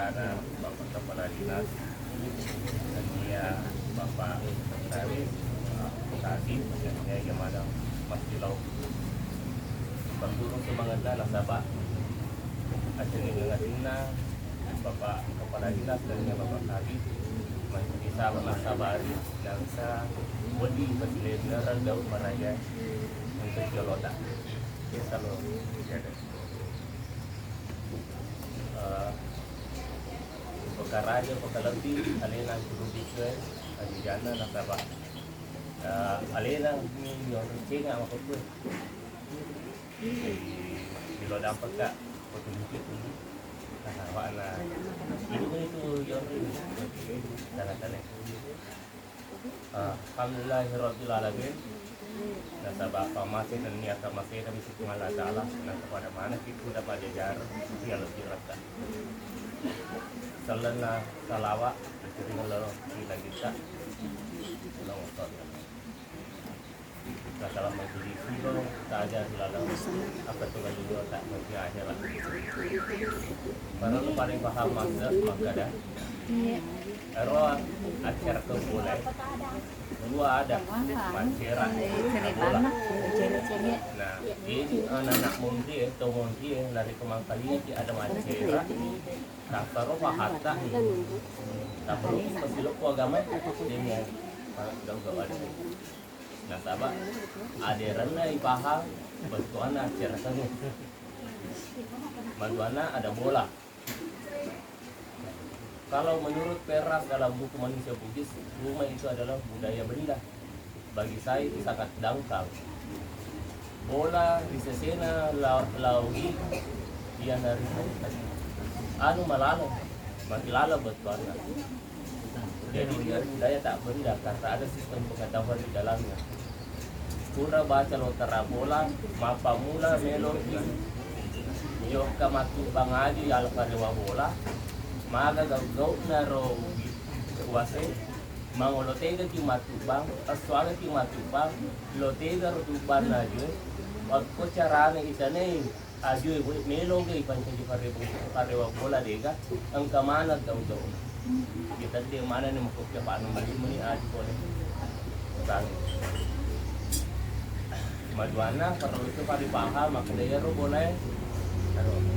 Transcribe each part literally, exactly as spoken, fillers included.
Ada Bapak Kepala Dinas, dan dia Bapak Sekretaris, Tadi, ya, ya, mana Mas Kilau. Perguru semangatna nasaba asengengatinna Bapak Kepala Dinas dan ya Bapak Kadi, bisa nasabari dan sa wedi pasilenna daun maraya untuk jolota. Ya, kalau tidak ada. Eh, Pekaraja, pekalebbi, alena kudu biccu e, ajujanna nasaba, eh, alena mi yonriccenga makkukue. Jadi, melo dampekka, ko tunjuki tuli. Nasaba na, ini itu yonri. Tanda-tanda. Alhamdulillahirabbil alamin. Nasaba pamase nennia kamasena mi Puang Allah Ta'ala, na kepada mana kita udah pada jajar, dia lebih lekat. Selena salawa, diterima lo kita kita. Lo motor. Nasaba majelis itu saja selalu apa tuh kan juga tak mesti aja lah. Baru paling paham masa maka dah. Ero acara kebulai dua ada mancera bola. Nah, ini anak-anak mundi ya, to mundi ya, dari kemangkalinya ki ada mancera. Kasaro pahatta. Tapi pasti lo ku agama dia mau gau-gau ada. Nasaba aderenna ipaha bettuanna acara seni. Maduanna ada bola. Kalau menurut Peras dalam buku manusia Bugis, rumah itu adalah budaya benda. Bagi saya itu sangat dangkal. Bola ri sesena lau, lau iyana ri anu malalo, mati lalo bettuanna. Jadi dia budaya tak benda karena ada sistem pengetahuan di dalamnya. Pura baca lontara bola, mappammula meloki yokka mattubbang aju yala parewa bola, maga gau-gau'na ro wase, mangolo tegaki mattubbang, esso agaki mattubbang, lo tega ro tubbanna ajue, wakko carana itanai. Ajue, we, melo ga ipancaji parewa, parewa bola dega, engka maneng gau-gau. Iya tedde maneng ni makkokkia pa'na malimmuni aju pole. Bang. Maduanna, parellu to pale paham makkeda iyaro bolae.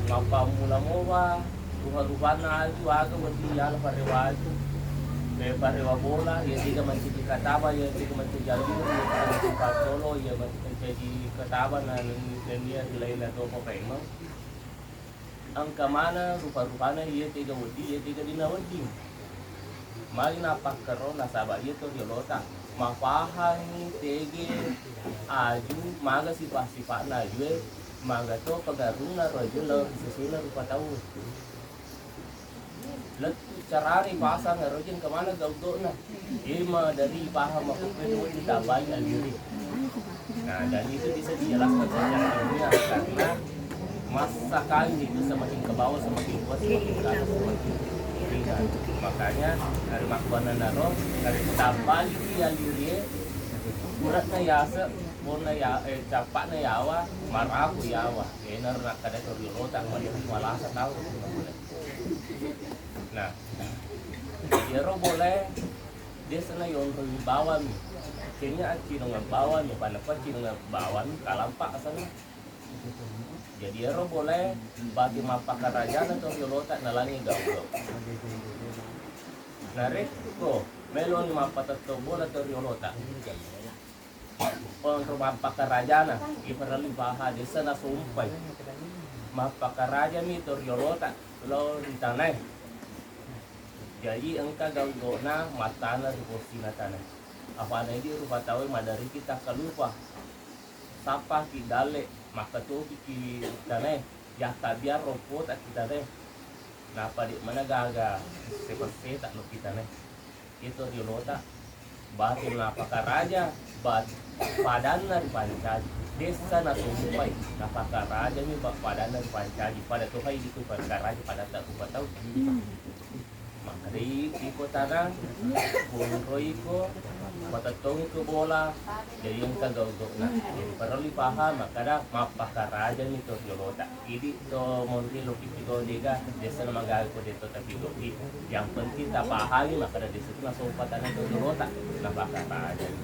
Mappammula mopa, rupa-rupanna aju, aga wedding yala parewa aju. Eh, parewa bola, iya tega mancaji kataba, iya tega mancaji aju, iya tega mancaji paccolo, iya mancaji kataba na nennia ri lainna topa paimeng. Engka maneng rupa-rupana iya tega wedding, iya tega dena wedding. Magi nappakkero nasaba iya to riolota mapahangngi tege aju, maga sipa-sipa'na ajue, maga to pengaruhna ro ajue lao ri sesena rupa tau. Lettu carana ipasang ero je engka maneng gau-gauna. Ima dari paham aku kan wedding tabai aliri. Nah, dan itu bisa dijelaskan secara ilmiah karena massa kayu itu semakin ke bawah, semakin kuat, semakin ke atas, semakin ringan. Makanya dari makkuanana ro, dari tabai aliri, uratna yase, ponna ya, eh, cappakna yawa, maraku yawa. Enaro nakkada to riolota, malihu malasa tau. Nah, iyaro bolae desa na yonroi bawami. Kenya accinongeng bawami, panappa accinongeng bawami, kalampa asenna. Jadi iyaro bolae bate mappakarajana to riolota nalangi gau-gau. Narekko meloni mappatettong bola to riolota, onro mappakarajana, iparellu paha desa nasompai. Mappakarajami to riolota lao ri tanae. Jaji engka gau-gauna mattana ri bossina tanae. Apana idi rupa tauwe maderiki takkalupa. Sappaki dalle, makkatoki ki tanae, yakkabbiang roppota ki tanae. Nappa de' mana gaga seta-seta no ki tanae. Itu riolota batu napakaraja, bat-, padanna ripancaji. Dessa nasompai, napakarajami ba-, padanna ripancaji. Pada tohai itu pakaraja, pada tak rupa tau. Makkedai iko tana, konroi ko, Matettongi ko bola, jadi engka gau-gauna. Jadi parellu ipahang makkeda mappakarajani to riolota. Idi to monri lo kitti ko dega, biasa magaga ko deto tapi goki. Yang penting tapahangi makkeda desa tu nasompa tanah to riolota, napakarajani.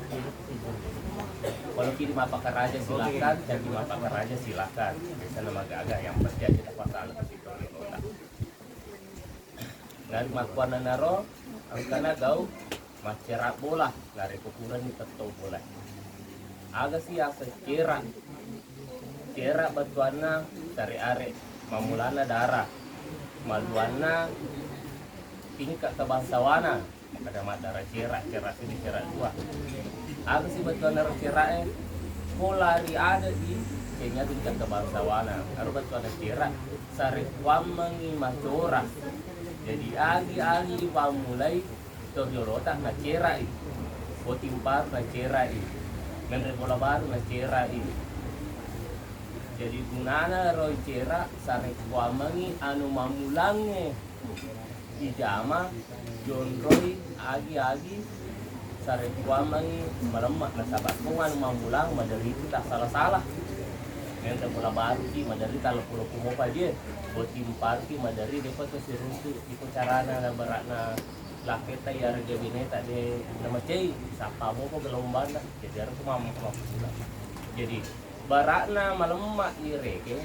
Kalau kidi mappakaraja silakan, jadi mappakaraja silakan. Biasa magaga, yang penting aja tapasang ke situ riolota. Nari makkuannanaro engkana gau maccera bola, narekko purani tettong bola. Aga si yaseng cera? Cera bettuanna sare-are, mammulana dara, maduanna tingkat kebangsawana, ada maddara cera, cera sini, cera dua. Aga si bettuanna ro cera e? Ko lari ade'i, kenya tingkat kebangsawana. Aro bettuanna cera, sarekkuammengngi macora. Jadi agi-agi pammulai to riolota nacerai, botting paru nacerai, menre bola baru nacerai. Jadi gunana ro cera, sarekkuammengngi anu mammulangnge ijama, jonroi agi-agi sarekkuammengngi malemma, nasaba ko anu mammulang maderri tu tassala-sala. Menre bola baru ki maderri talleppu-leppu mopa je, botting paru ki maderri depa to siruntu iko carana na bara'na laketta iyarega beneta de namacei, sappa mopa gelombanna. Jadi aro tu mamma mappula. Jadi bara'na malemma irege,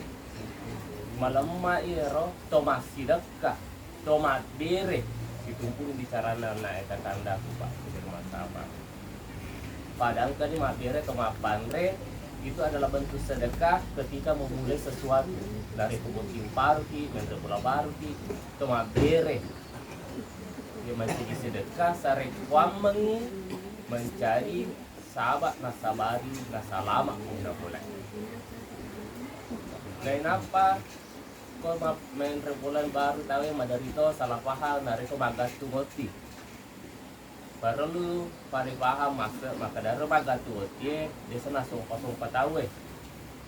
malemma iyaro to massidekka, to mabbere, situmpuni bicarana na eta kandaku, Pak, Sudirman Safa. Pada engkani mabbere to mappanre, itu adalah bentuk sedekah ketika memulai sesuatu. Dari botting paruki, menre bola baruki, to mabbere. Dia menjadi sedekah, sarekkuammengngi mencari saba nasabari nasalama punna bola. Nainappa ko ma-, menre bola baru tawe maderri to salah paham narekko maggattung otti. Parellu paripahang masse-, makkedaro maggattung ottie biasa nasompa-sompa tauwe.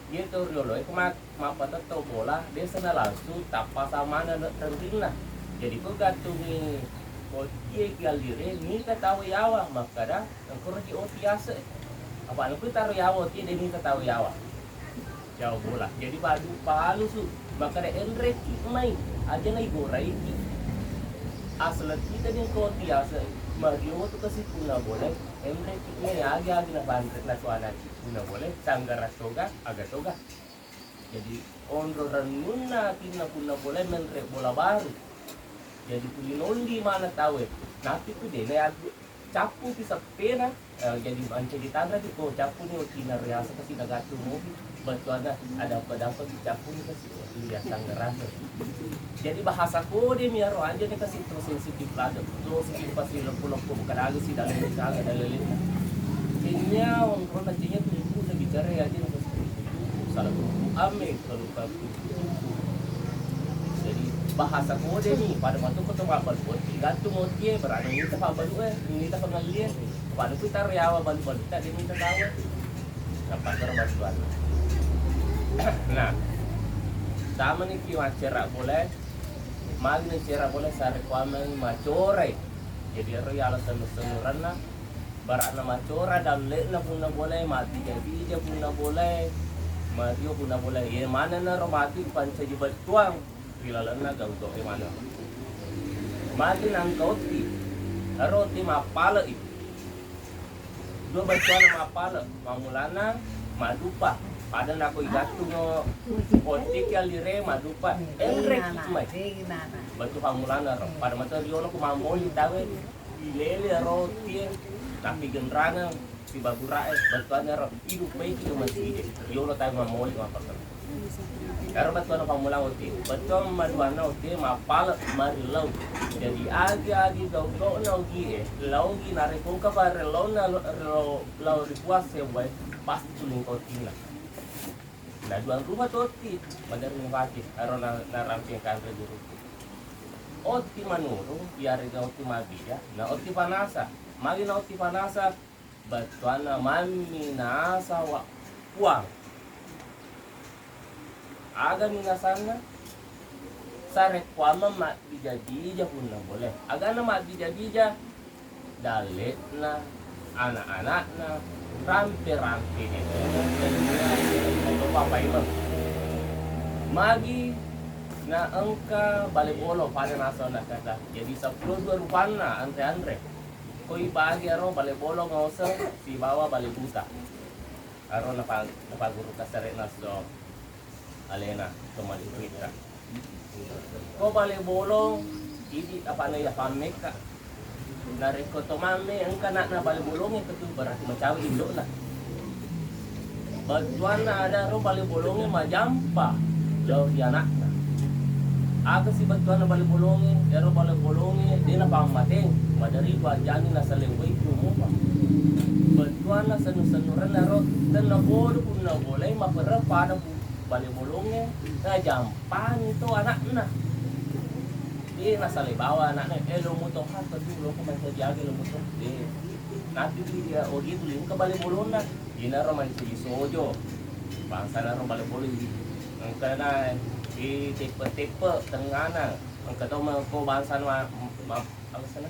Iye to rioloe ko ma-, mappatettong bola, biasa na langsung tappasang maneng renrinna. Jadi ko gattungi ottie ki allire, mita tau yawa makkeda engkoro ki otti ase. Apa ko taro yawa ottie de mita tau yawa. Yawa bola. Jadi padu palusu makkeda enreki mai, aja na iboraiki. Aselekki tadi engko otti ase, mario tu kasi punna bola, enreki mai agi-agi na panre na tuanaki. Punna bola, sanggara toga, aga toga. Jadi onro rennunna atinna punna bola menre bola baru. Jadi tuli nondi mana tawe. Napi tu dena yagu cappu pi seppena. Eh, jadi mancaji tanra ki ko cappu ni otina riasa kasi nagattu mopi. Bettuanna ada apa-apa ki cappu ni kasi. Iya, sanggarana. Jadi bahasa kode mi aro aja ne kasi to sensitif lada. To sensitif pasti leppo-leppo kada aga si dalam saga dalam lena. Kenya onrona kenya tu ibu na bicara ya aja ne kasi. Salah tuku ame kalau tuku. Jadi bahasa kode mi pada waktu ko to mabal kode gantung otie berani kita pabal eh, kita pengalie. Pada tu tar yawa balu-balu tak dia minta tahu. Dapat terbantuan. Nah, sama ni ki macera boleh. Magi na cera bola sarekkuammengngi macorai. Jadi ero yala senu-senurenna, bara'na macora dalle'na punna bolae, mabbija-bija punna bolae, mario punna bolae. Iye manenna ro matu ipancaji bettuang ri lalenna gau-gau'e maneng. Magi nangka otti, ero otti mappale'i. Dua bettuanna mappale, mammulana maddupa. Pada nako igattungo ottiki allire maddupa. Enreki mai. Bettu pammulana ro. Pada matu riolo ku mammoli tawe. Ilele ro tie. Tapi genrangeng si baburae. Bettuanna ro. Idupaiki masigi. Riolo tawe mammoli mappakeng. Ero bettuanna pammulang otie. Bettuang maduanna otie mappale marillau. Jadi agi-agi gau-gauna ogie, laugi narekko engka parellaunna lo-, lo-, lao ri puang sewwae, pasti tulingka ottinna. Na duang rupa tu otti, maderri napake, ero na-, naramping kanre guruku. Otti manurung, iyarega otti mabbija, na otti panasa. Magi na otti panasa, Bettuanna mamminasa wa-, puang. Aga minasanna? Sarekkuamma mabbija-bija punna bolae. Agana mabbija-bija? Dalle'na, Anak-anakna, rampe-rampe de' to paimeng. Magi na engka bale bolong pada naseng nakkeda. Jadi seppulo dua rupanna anre-anre. Ko ibagi aro bale bolong oseng sibawa bale buta. Aro napa-, napagguru kasare'na so alena to maliwita. Ko bale bolong, idi apana iya pammekka. Narekko to mamme engka anakna bale bolongnge ketu, berarti macawe indo'na. Bettuanna ada ro bale bolongnge majampa lao ri anakna. Aga si bettuanna bale bolongnge? Ero bale bolongnge de' napammateng, maderri wajani nasalewwai ku mupa. Bettuanna sennu-sennurenna ro, tenna bodo punna bolai mapereng pada ku bale bolongnge, najampani to anakna. De' nasalai bawa anakna, eh, lo muto ha, tentu lo ko mancaji aga lo muto. De'. Nanti dia, oh, dia tuli engka bale bolonna. Inaro mancaji sojo. Bangsana ro bale bolong. Engkana, eh, teppe-teppe tengngana. Engka to ma-, ko bangsana ma-, ma-, apa sana?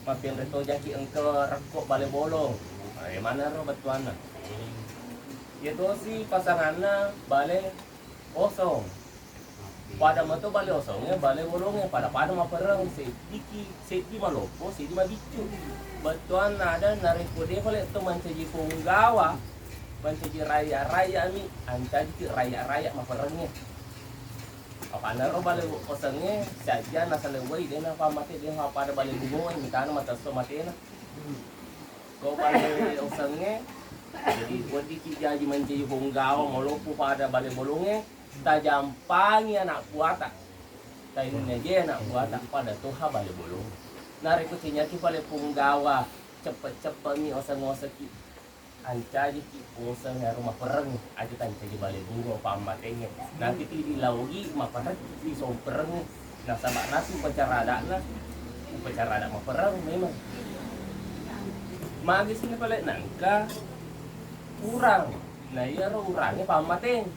Mappenre to jaki engka rekko bale bolong. Nah, iya manaro bettuanna. Iya tosi pasanganna bale osong. Pada mato bale osongnge, bale bolongnge, pada-pada mapereng, seddiki, seddi maloppo, seddi mabiccu. Bettuanna ada narekko de' pale to mancaji punggawa, mancaji raya-raya mi, ancajiki raya-raya maperengnge. Apana ro bale osengnge, sajja nasalewwai, de' napammate, de' napada bale bungoe, mitana matesso matena. Ko bale osengnge, jadi weddiki jaji mancaji punggawa, maloppo pada bale bolongnge, tajampangi anak buata. Tainnaje anak buata pada toha bale bolong. Narekko cenyaki pale punggawa, ceppe-ceppemi oseng-osengki. Ancajiki oseng ero mapereng, aja tancaji bale bungo pammatengnge. Nanti tidi laogi mapereng di sompereng. Nasaba nasu upacara adakna, upacara adak mapereng memang. Magi sini pale nangka urang. Nah, iyaro urangnge pammateng.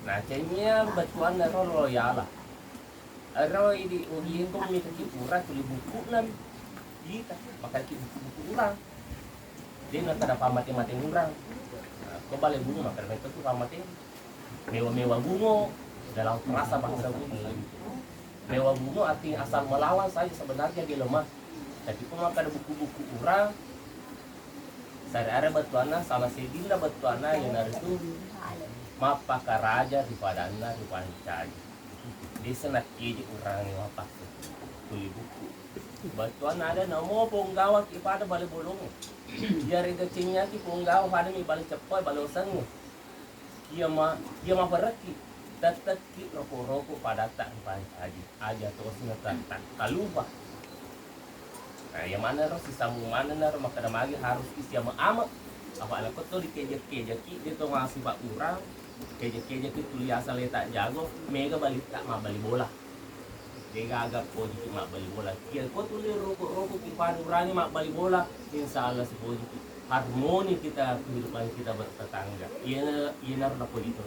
Nah, cennia bettuanna ro loyala. Ero idi ogi engko mekaki pura tuli buku'na ita, makaki buku-buku urang. De' nakkeda pammate-mate urang. Nah, ko bale bungo makkeda metto tu pammate. Mewa-mewa bungo dalam frasa bahasa bungo. Mewa bungo artinya asal melawan saja, sebenarnya dia lemah. Tapi ko makkeda buku-buku urang, sare-are bettuanna, salah sedinna bettuanna iyanaritu mappakaraja ri padanna ripancaji. Desa nakkeje urangnge mappakke tuli buku. Bettuanna ada namo ponggawaki pada bale bolongnge. Iyarega cennyaki ponggawa padami bale ceppoe, bale osengnge. Iya ma-, iya maperekki, tettekki roko-roko padatta ripancaji. Aja tosi na ta-, takkalupa. Nah, iya maneng ro sisambung maneng naro makkeda magi harus isi ame-ame. Apa' nako to dikejek-kejeki, de' to masipa urang, kejek-kejeki tuli asal eta jago, mega balitta mabbali bola. De' gaga pojiki mabbali bola. Iya ko tuli roko-roko ki pada urangnge mabbali bola, insya Allah sipojiki. Harmoni kita, kehidupan kita bertetangga. Iyana, iyanaro napoji to.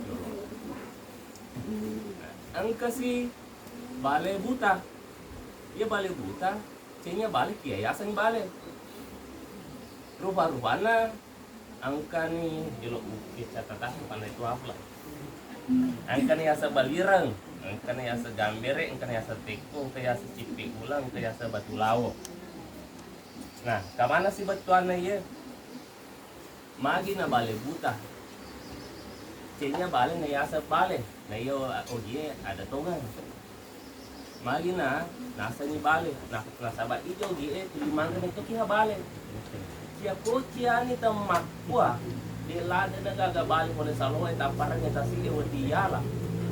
Engka si bale buta. Iya bale buta, cennya bale kia yaseng bale. Rupa-rupanna engkani jolo uke catatan pandai tu apa. Engkani yaseng balireng, engkani yaseng gambere, engkani yaseng tekko, engka yaseng cippe ulang, engka yaseng batu lawo. Nah, kamana si bettuanna iye? Magi na bale buta. Cennya bale na yaseng bale. Na iyo ogie ada tongeng. Magi na nasengi bale. Nah, nasaba ijo ogie tuli manre mettoki ha bale. Sia ko ciani temmakkua, de' ladde na gaga bale pole saloe tapparengnge tasi'e wedding yala.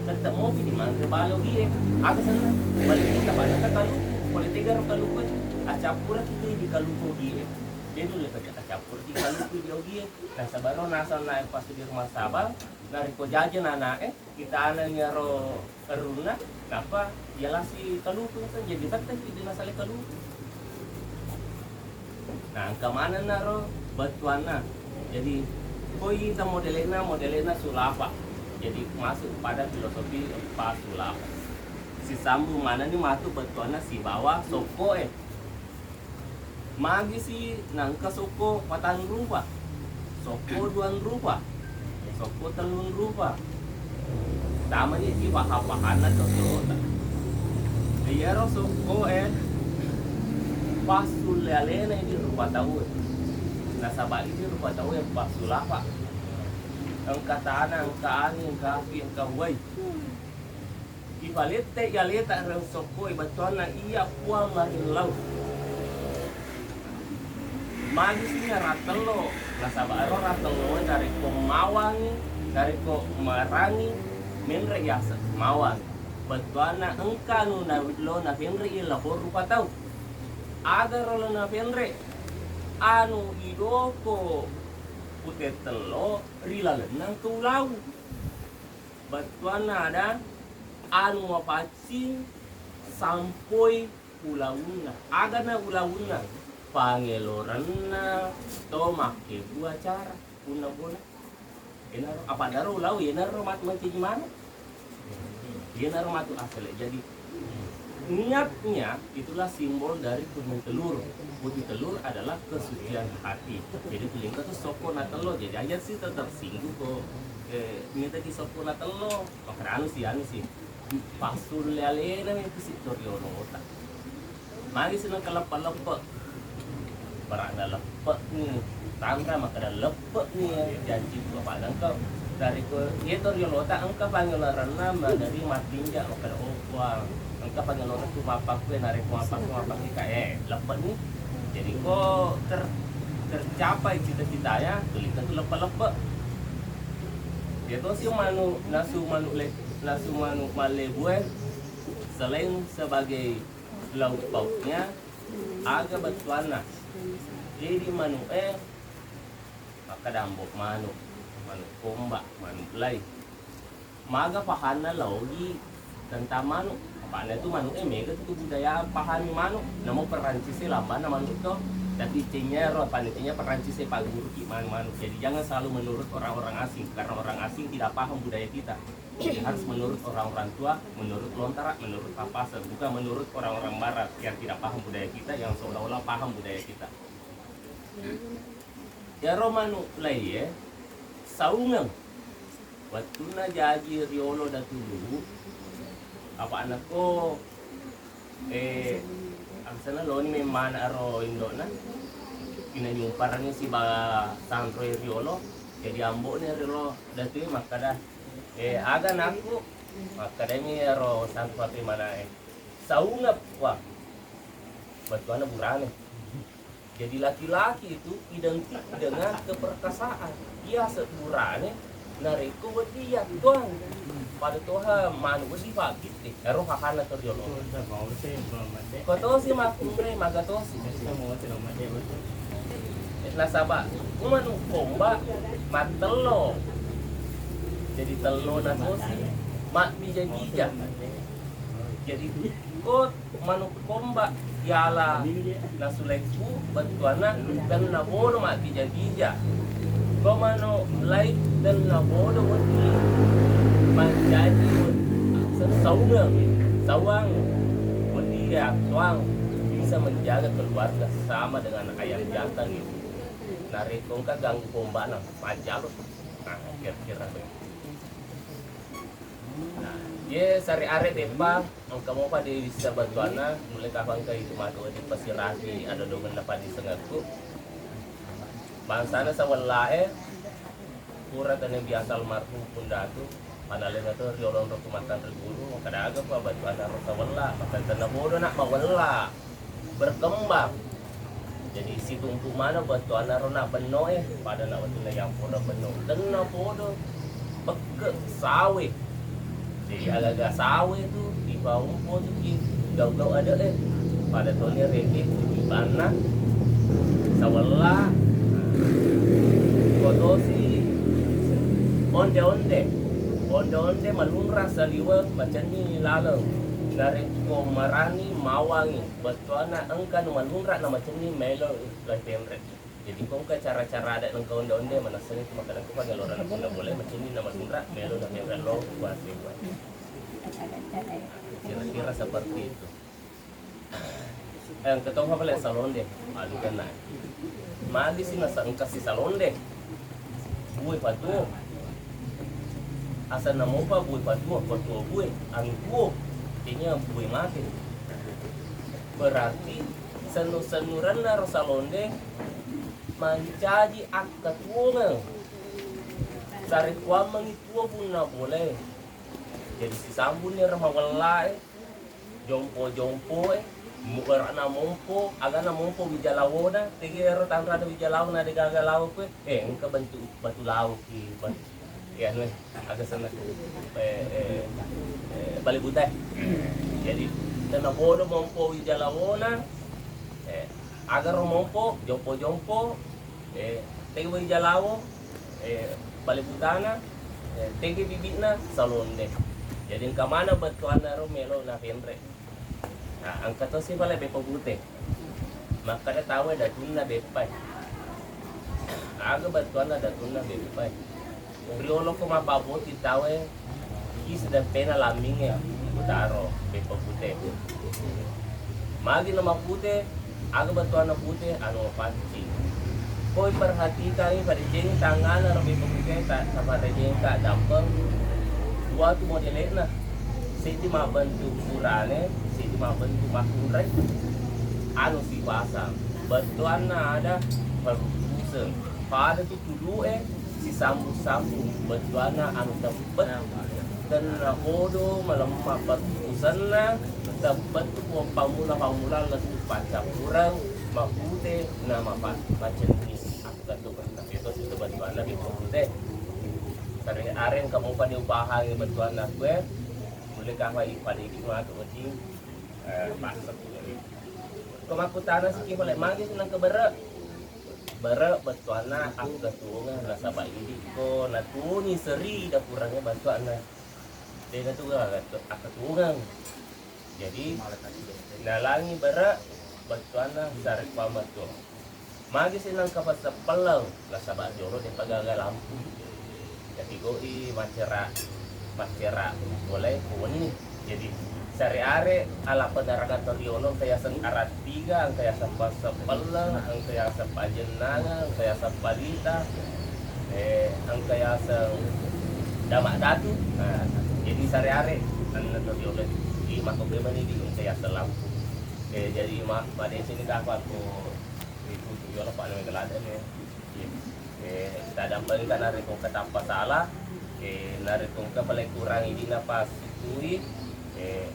Tette mopi dimanre bale ogie. Aga senna? Bale buta pada ka kaluku. Pole tega ro kaluku e? Acappuraki tu di kaluku ogie. De' nulle ka acappuraki kaluku di ogie. Nasaba ro naseng nae pas di rumah sabang, narekko jaji na ana'e, itaneng iyaro erunna, nappa yalasi kaluku, jadi tetteki di nasale kaluku. Nah, engka maneng naro bettuanna. Jadi, ko ita modele'na, modele'na sulapa. Jadi, masuk pada filosofi empat sulapa. Sisambung manenni matu bettuanna sibawa sokko'e. Magisi nangka sokko patang rupa, sokko duang rupa, sokko tellung rupa. Tamani ci paha-pahanna to-, tolota. Iyaro sokko e passulle alena idi rupa tau e. Nasaba idi rupa tau e passulapa. Engka tana, engka anging, engka api, engka uwai. Ipalette i aleta ri sokko e, bettuanna iya Puang Marillau. Magisi na rattello, nasaba ero rattello narekko mawangi, narekko marangi, menre yaseng mawang. Bettuanna engka anu na lo napenre i lao rupa tau. Aga ro lo napenre? Anu idoko pute tello ri lalenna engka ulau. Bettuanna ada anu mapaccing sampoi ulawunna. Agana ulawunna? Pangelorenna to makkebbu acara punna bona. Enaro, apa daro ulau, enaro mat-, mancaji manuk. Enaro matu asale. Jadi niatnya itulah simbol dari kuning telur. Putih telur adalah kesucian hati. Jadi tulingka tu sokko na tello. Jadi aja sih ter-, tersinggung kok. Eh, minta di sokko na tello. Makkeda anu sih, anu sih. Passulle alena mi pisi to riolota. Magi seneng kaleppe-leppe. Barana leppe ni. Tanra makkeda leppe ni janji bapak engka. Dari ko, iya to riolota engka pangelorenna maderi mattinja makkeda, oh, wah, engka pangelorenna tu mappakkue, narekko mappakkue, mappakkue ka, eh, leppe ni. Jadi ko ter-, tercapai cita-citanya, tulikan tu leppe-leppe. Iya tosi manu, nasu manu le-, nasu manu mallebu e, selain sebagai lauk pauknya, aga bettuanna. Jadi manu e, makkeda ambo manu, manu komba, manu lai. Maga pahanna laogi tentang manu. Apana tu manu e, mega tu budaya pahami manu. Namo Perancis e lambana manu to. Tapi cengnya ro, apana cengnya Perancis e pagguruki manu-manu. Jadi jangan selalu menurut orang-orang asing, karena orang asing tidak paham budaya kita. Jadi harus menurut orang-orang tua, menurut Lontara, menurut Papasan, bukan menurut orang-orang barat yang tidak paham budaya kita, yang seolah-olah paham budaya kita. Iyaro manu lai e, saungeng. Wettunna jaji riolo Datu Luwu, apa anakko, eh, angsana loni memmana aro indo'na, pinanyumparangngi siba sanro e riolo, jadi ambo'na riolo Datu e makkeda, eh, aga nakku? Makkedami ero sanro ape mana e, saungeng, wah, bettuanna burane. Jadi laki-laki itu identik dengan keperkasaan. Iya seburane narekko weddi yattuang. Pada toha manu weddi pagitte. Ero hahanna to riolo. Ko tosi makkunrai maga tosi. Nasaba ku manu komba mattello. Jadi tello na tosi mabbija-bija. Jadi ko manu komba yala nasulekku bettuanna tenna bodo mabbija-bija. Ko manu lai tenna bodo wedding mancaji saungeng, sawang, wedding yattuang bisa menjaga keluarga sama dengan ayam jantan itu. Narekko engka ganggu kombana, majjalo. Nah, kira-kira begitu. Nah, ye sare-are beppa, engka mopa de wissa bettuanna, mulle kapang engka itu matu dipasiraki ada dongenna padi sengekku. Bangsana sawellae, pura tania biasa almarhum pundatu, panalena to riolong ro kumattan ri guru, makkeda aga pa bettuanna ro sawella, makkeda tenna bodo nak mawella. Berkembang. Jadi situmpu maneng bettuanna ro na benno e, pada na wettunna yampura benno. Tenna podo bekke sawe. Jadi agaga sawe tu dipaumpo tu ki gau-gau ada e. Pada toni reke tu dibanna sawella. Kotosi onde-onde. Onde-onde malunra saliwe macenni laleng. Narekko marani mawangi. Bettuanna engka nu malunra na macenning maelo lai penre. Jadi ko engka cara-cara adat engka onde-onde manessani tu makkeda ku pangelorana punna bola macenning na malunra maelo na penre lo kuase. Kira-kira seperti itu. Eh, engka to pale salonde. Aduh, kena. Magi si nasa engka si salonde. Bue patuo. Asanna mopa bue patuo, patuo bue, anu tuo. Kayaknya bue mate. Berarti sennu-sennurenna ro salonde mancaji akkatuongeng. Sarekkuammengi tuo punna bolae. Jadi sisambunni ro mawellae. Jompo-jompoe, mu-, erana mompo, agana mompo wija lawona, tegi ero tanrana wija lawona de gaga lawo kue, eh, engka bentuk batu lawo ki, batu, ya, anu, aga senna, eh, eh, eh, bale buta. Jadi, tenna podo mompo wija lawona, eh, aga ro mompo, jompo-jompo, eh, tegi wija lawo, eh, bale butana, eh, tegi bibikna, salonde. Jadi engka maneng bettuanna ro melo na fenre. Nah, engka to si pale beppa pute. Makkeda tawe datunna beppae. Aga bettuanna datunna beppae. Riolo ko mappaboti tawe, ki sedang pena laminge, utaro beppa pute. Magi na mapute, aga bettuanna pute, anu mapaccing. Koi perhatikangngi, padecengi tangngana ro beppa pute, ta-, taparejengka dampeng. Dua tu modele'na. Seddi mabbentuk urane, seddi mabbentuk makkunrai. Anu sipasang. Bettuanna ada peruseng. Pada tu tudu'e sisambu-sambu bettuanna anu teppet, tenna podo malemma perkusenna teppet tu pammula-pammula lettu paccappureng mapute na mapa-, macenning. Aku tentu pernah itu situ bettuanna beppa pute. Sering areng kamu pada upahangi bettuanna kue, mulai kafa ipaniki matu wedding, eh, masuk. Ko makkutana siki pole magi seneng ke bere. Bere bettuanna akkatuongeng nasaba idi ko natuni seri dapurangnge bettuanna. Dena tu akkatuongeng. Jadi nalangi bere bettuanna sarekkuammettu. Magi seneng ke passeppelleng nasaba jolo depa gaga lampu. Jatigoi maccera, maccera mulai ko wenni. Jadi sare-are ala penerangan to riolo engka yaseng arattiga, engka yaseng passeppelleng, engka yaseng pajennangeng, engka yaseng balita, eh, engka yaseng damak datu. Nah, jadi sare-are anunna to riolo di mako memang di engka yaseng lampu. Eh, jadi ma-, madeceng ni kapang ko ritu riolo pa nang ladde ni. Eh, tadampengka narekko engka tappa sala, eh, narekko engka pale kurang idina passitui, eh,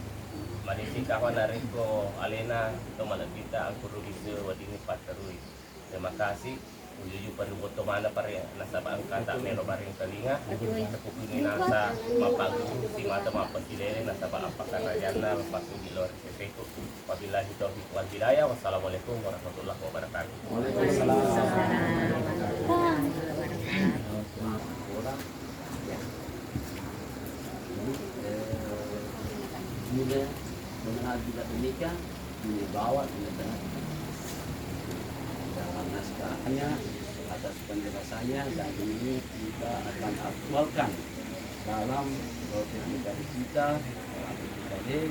madeceng kafa narekko alena to malebbita angkuru lise weddingngi patterui. Terima kasih. Ujuju pari botto mana pare nasaba engka tak melo bareng telinga. Tepuk ini nasa mapagu si mata mapasilele nasaba apa karajanna lepas uji lor. Wabillahi taufiq wal hidayah. Wassalamualaikum warahmatullahi wabarakatuh. Waalaikumsalam. Jadi, eh, guna mengenal juga demikian, guna bawa, guna dengar. Dalam naskahnya, atas penjelasannya, dan ini kita akan aktualkan dalam program kita, eh,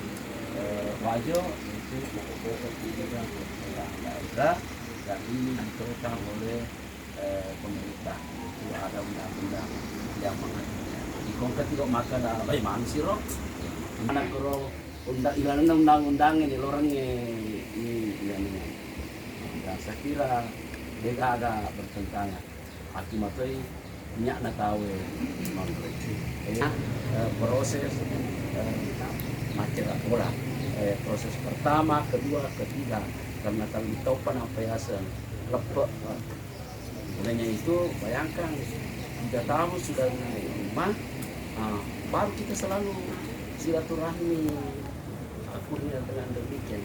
Wajo untuk melakukan pendidikan daerah, dan ini ditopang oleh, eh, pemerintah. Itu ada undang-undang yang mengaturnya. Di kongkat tidak makan, eh, manusia, mana kero undang, ilalenna undang-undang ini, loreng ini, ini, ini. Dan saya kira tidak ada bertentangan. Maki matoi minyakna tauwe manre. Eh, eh, proses, eh, macera ora. Eh, proses pertama, kedua, ketiga, karena tau ditoppa nappa yaseng leppe. Olehnya itu, bayangkan tiga tahun sudah naik rumah, ah, baru kita selalu silaturahmi. Aku dengan demikian.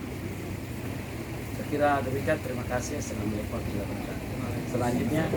Saya kira demikian. Terima kasih. Assalamualaikum warahmatullahi wabarakatuh. Selanjutnya.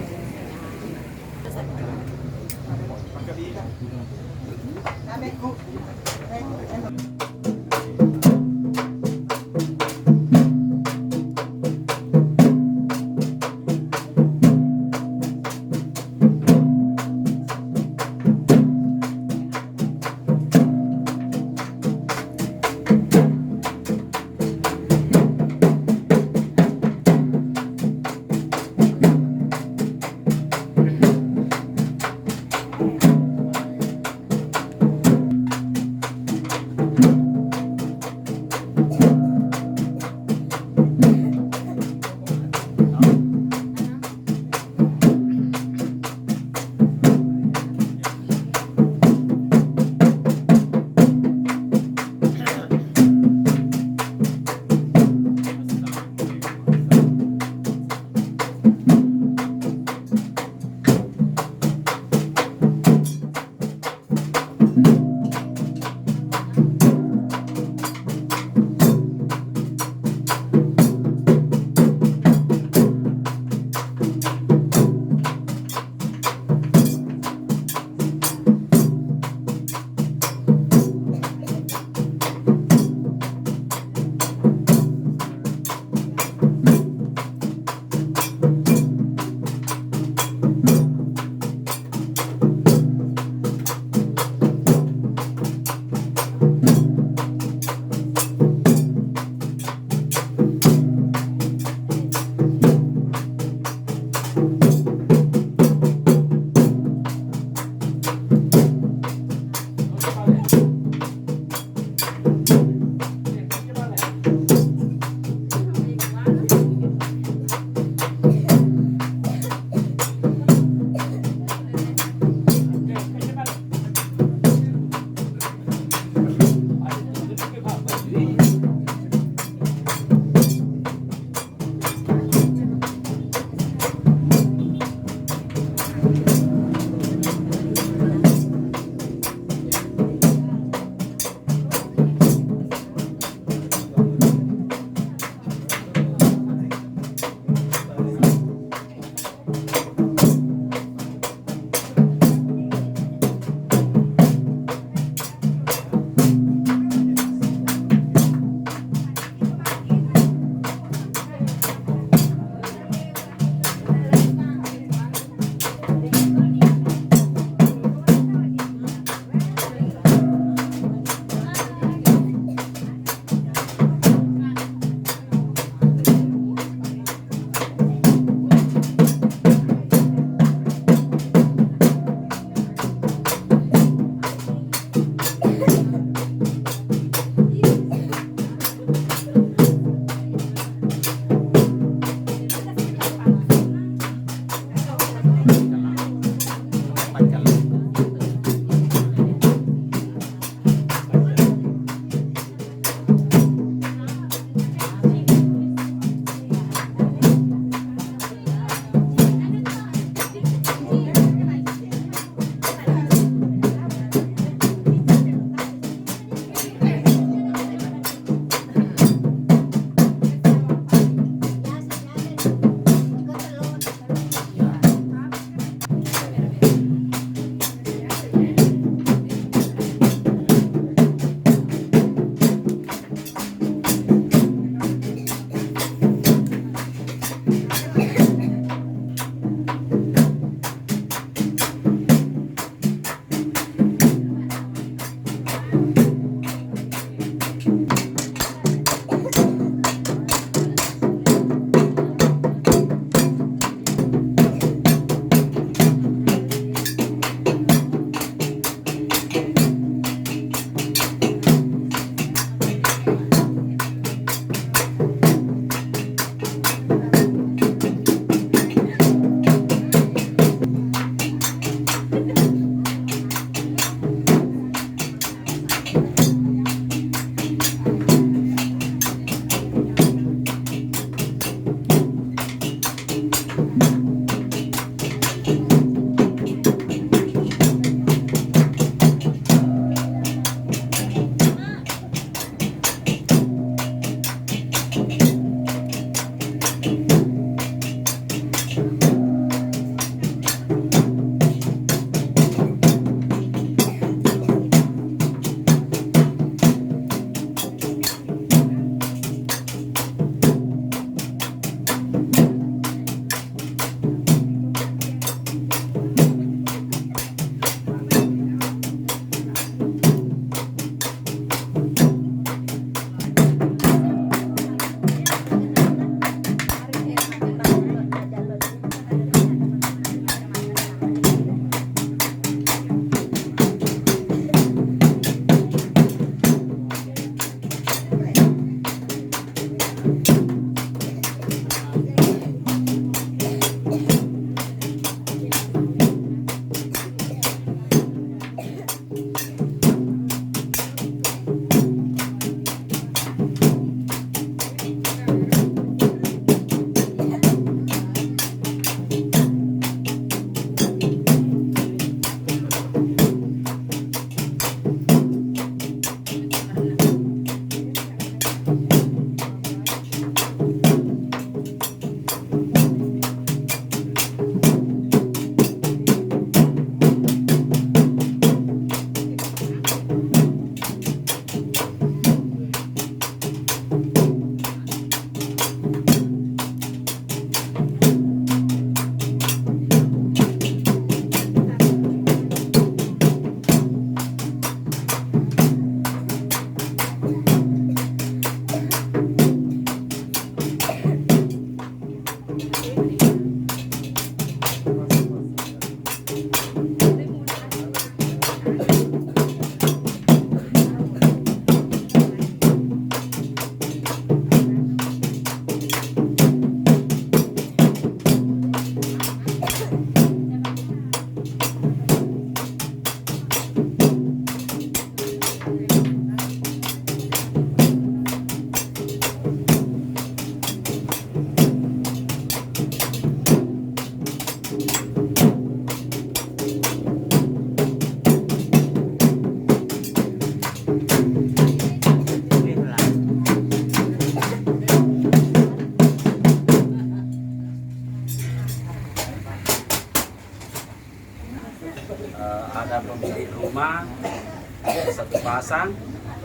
Satu pasang,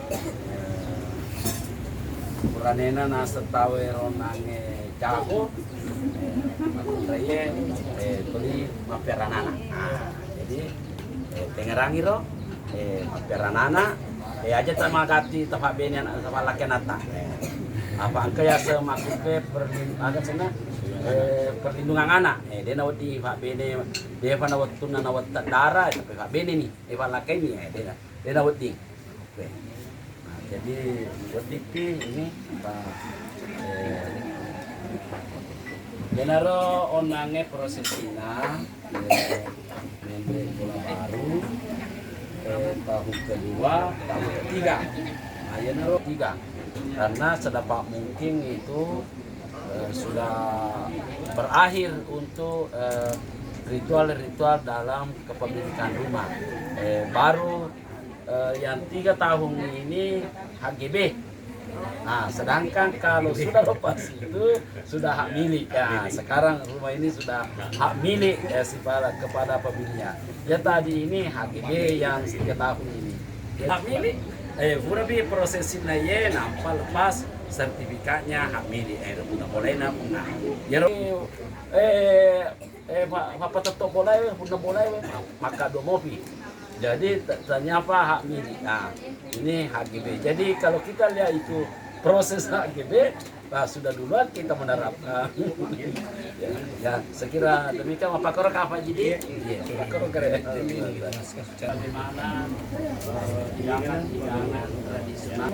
eh, puranena naseng tau ero nange jago, eh, makkunraie, eh, tuli mapperanana. Ah, jadi, eh, tengerangiro, eh, mapperanana, eh, aja tamagatti tafabbene ana-, tafallakki anatta. Eh, apa engka yaseng makkuppe perlin-, aga senna, eh, perlindungan anak. Eh, de nawedding fabbene, defa nawettunna nawette dara, tapi fabbene ni, eh, fallakkaini, eh, de na-, de nawedding. Oke. Nah, jadi weddingpi ini apa, eh, iyanaro onnangnge prosesina, eh, menre bola baru, eh, tahun kedua, tahun ketiga. Nah, iyanaro tiga. Karena sedapat mungkin itu, eh, sudah berakhir untuk, eh, ritual-ritual dalam kepemilikan rumah. Eh, baru eh, yang tiga tahun ini H G B. Nah, sedangkan kalau sudah lepas itu sudah hak milik. Ya, sekarang rumah ini sudah hak milik, eh, kepada, kepada pemiliknya. Ya, tadi ini H G B yang tiga tahun ini. Ya, hak milik. Eh, purapi prosesnya ye, nampak lepas sertifikatnya hak milik. Eh, udah mulai nampak. Ya, eh, eh, fa-, fappatetto bolae, punna bolae, makkaddo mopi. Jadi, ta-, tanyapa hak milik. Nah, ini H G B. Jadi, kalau kita lihat itu proses H G B, nah, sudah duluan kita menerapkan. Ya, ya, sekira demikian, mappakoro ka Pak Jidi? Iya, mappakoro kere. Bagaimana, eh, hidangan-hidangan tradisional?